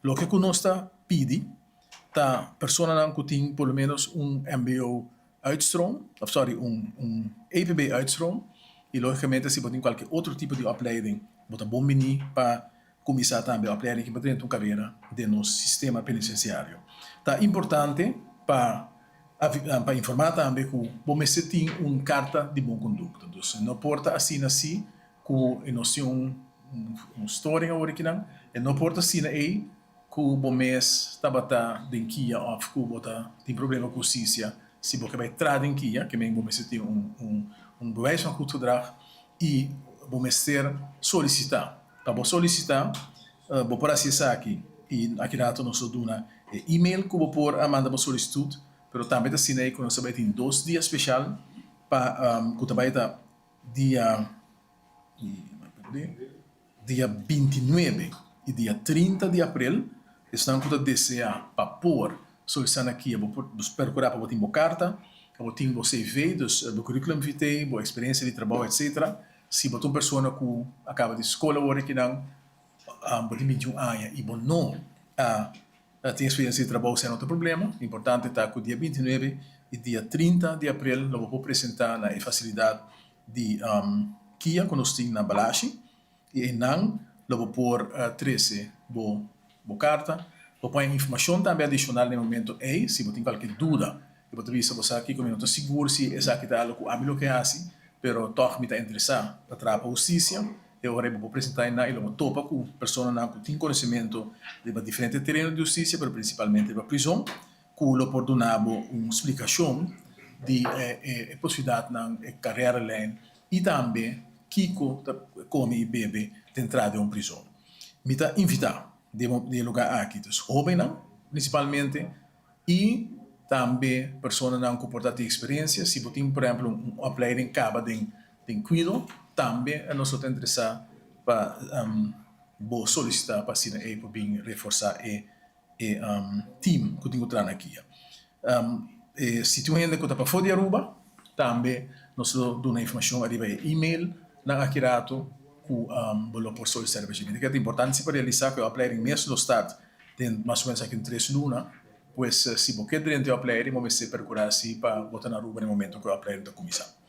Loke ku nos ta pidi ta personanan ku tin por lo menos un MBO uitstroom, of sorry, un EPB uitstroom, i lógikamente si bo tin kualke otro tipo di opleiding, bo ta bon bini pa kuminsá tambe opleiding ki bo drenta un karera den nos sistema penitensiario. Ta importante pa informá tambe ku bo mester tin un karta di bon kondukta. Dus no por ta asina si ku e nos tin un storing awor akinan, e no por ta asina ei ku bo mes tabata den kia òf ku bo ta tin problema ku hustisia. Si bo ke bai tra den kia, ke men bo mester tin un bewijs van goed gedrag i bo mester solisitá. Pa bo solisitá, bo por hasi esaki i aki rato nos lo duna e email ku bo por a manda bo solisitut, pero tambe ta asina ei ku nos ta bai tin 2 dia speshal pa ku ta bai ta dia 29 i dia 30 di aprel. Esnan ku ta deseá pa por solisitá na kia, bo por perkurá pa bo tin bo karta, pa bo tin bo CV, dus bo curriculum vitae, bo eksperensia di trabou, etsetera. Si bo ta un persona ku a kaba di skol awor akinan, bo tin 21 aña i bo no a tin eksperensia di trabou, esei no ta problema. Importante ta ku dia 29 i dia 30 di aprel lo bo por presentá na e fasilidat di kia ku nos tin na Balashi i einan lo bo por trese bo karta. Bo por haña informashon tambe adishonal na e momento ei si bo tin kualke duda i bo ta bisa bo sa kiko mi no ta sigur si esaki ta algu ku ami lo ke hasi, pero tòg mi ta interesá pa traha pa hustisia. E ora ei bo por presentá einan i lo bo topa ku personanan ku tin konosementu riba diferente tereno di hustisia, pero prinsipalmente riba prizon, ku lo por duna bo un splikashon di e posibilidatnan, e kareralijn i tambe kiko ta kome i bebe den tra den un prizon. Mi ta invitá den e lugá aki dus hóbennan prinsipalmente i tambe personanan ku por ta tin eksperensia. Si bo tin por ehèmpel un opleiding kaba den kuido, tambe nos lo ta interesá pa bo solisitá pa asina ei por bin reforsá e team ku tin ku traha na kia. Si tin un hende ku ta pafó di Aruba, tambe nos lo duna informashon ariba e email nan aki rato ku bo lo por solisitá riba dje. Mi ta kere ta importante si pa realisá ku e opleiding mes lo start den mas o menos aki un 3 luna, pues si bo ke drenta e opleiding, bo mester perkurá si pa bo ta na Aruba na e momento ku e opleiding ta kuminsá.